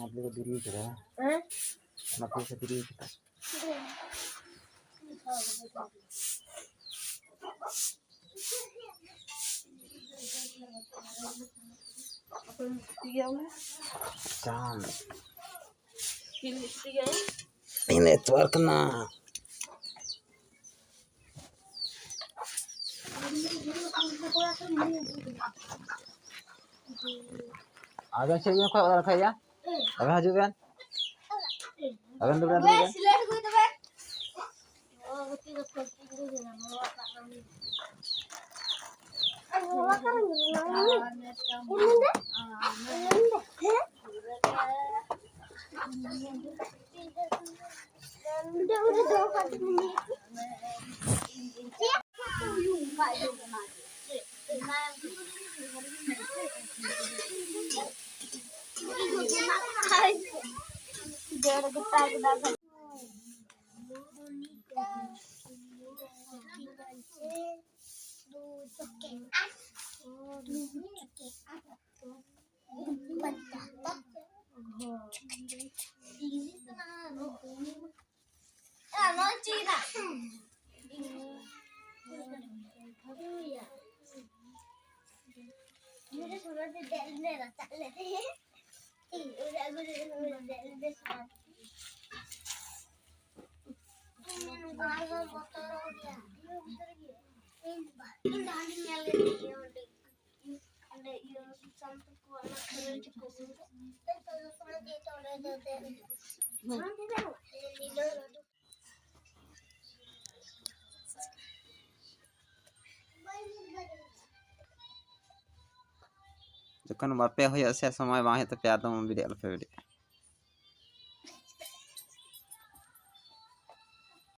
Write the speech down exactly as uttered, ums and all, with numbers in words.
ᱚᱱᱟ ᱛᱮᱜᱮ ᱫᱮᱨᱤ ᱠᱟᱫᱟ᱾ ᱦᱮᱸ? ᱚᱱᱟ ᱛᱮᱜᱮ ᱫᱮᱨᱤ ᱠᱟᱫᱟ᱾ ᱪᱟᱸᱫ᱾ ᱤᱧ ᱞᱮ ᱮᱛᱣᱟᱨ ᱠᱟᱱᱟ᱾ ᱟᱵᱮᱱ ᱪᱮᱫ ᱵᱮᱱ ᱠᱷᱚᱡ ᱚᱲᱟᱜ ᱠᱷᱚᱡ ᱭᱟ? ᱟᱵᱮᱱ ᱦᱤᱡᱩᱜ ᱵᱮᱱ᱾ ᱟᱵᱮᱱ ᱫᱩᱲᱩᱵ ᱵᱮᱱ, ᱫᱩᱲᱩᱵ ᱵᱮᱱ᱾ ᱡᱚᱠᱷᱚᱱ ᱵᱟᱯᱮ ᱦᱩᱭᱩᱜᱼᱟ ᱥᱮ, ᱥᱚᱢᱚᱭ ᱵᱟᱝ ᱦᱩᱭᱩᱜ ᱛᱟᱯᱮᱭᱟ, ᱟᱫᱚ ᱵᱤᱰᱤ ᱟᱞᱚᱯᱮ ᱵᱤᱰᱤᱜᱼᱟ᱾